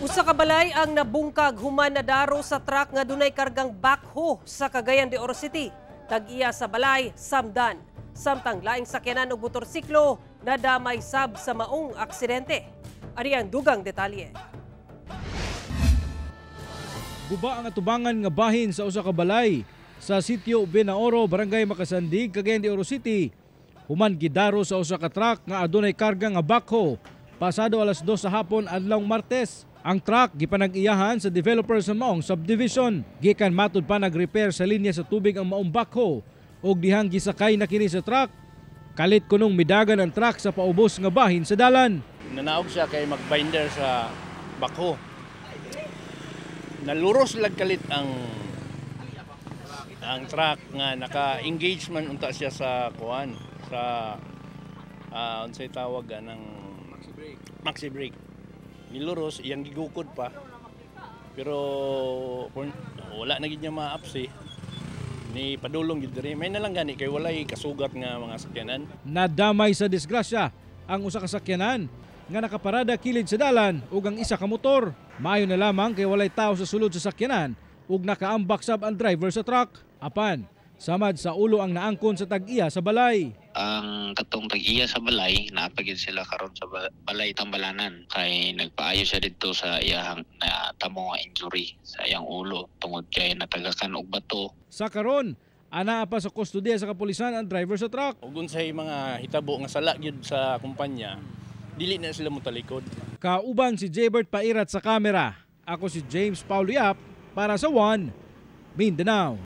Usa ka balay ang nabungkag human nadaro sa truck nga dunay kargang backhoe sa Cagayan de Oro City. Tag-iya sa balay, samdan. Samtang laing sakyanan og motorsiklo nadamay sab sa maong aksidente. Ari ang dugang detalye. Guba ang atubangan nga bahin sa usa ka balay sa sitio Benaoro, Barangay Macasandig, Cagayan de Oro City. Human gidaro sa usa ka truck nga adunay karga nga backhoe pasado alas 2 sa hapon adlawng Martes. Ang truck gipanag-iyahan sa developer sa maong subdivision. Gikan matud pa nag-repair sa linya sa tubig ang maong backhoe ug dihang gisakay na kini sa truck. Kalit kunong midagan ang truck sa paubos nga bahin sa dalan. Nanaog siya kay magbinder sa backhoe. Naluros lag kalit ang truck nga naka-engage man unta siya sa kuan sa unsay tawag ng maxi brake. Maxi brake. Niluros, iyang gigukod pa. Pero wala na gid niya maapsi. Ni padulong gid diri. May nalang gani kay walay kasugat nga mga sakyanan. Nadamay sa disgrasya ang usa ka sakyanan nga nakaparada kilid sa dalan ug ang isa ka motor. Maayo na lamang kay walay tao sa sulod sa sakyanan ug nakaambak sab ang driver sa truck. Apan, samad sa ulo ang naangkon sa tag-iya sa balay. Ang katong tag-iya sa balay, naa pa gyud sila karon sa balay Tambalanan kay nagpaayo siya didto sa iyahang natamo nga injury sa iyang ulo tungod kay natagakan og bato. Sa karon, anaa pa sa kustodiya sa kapulisan ang driver sa truck. Ug unsay mga hitabo nga sala gyud sa kumpanya, dili na sila motalikod. Kauban si Jebert Pairat sa kamera. Ako si James Paulo Yap para sa One Mindanao.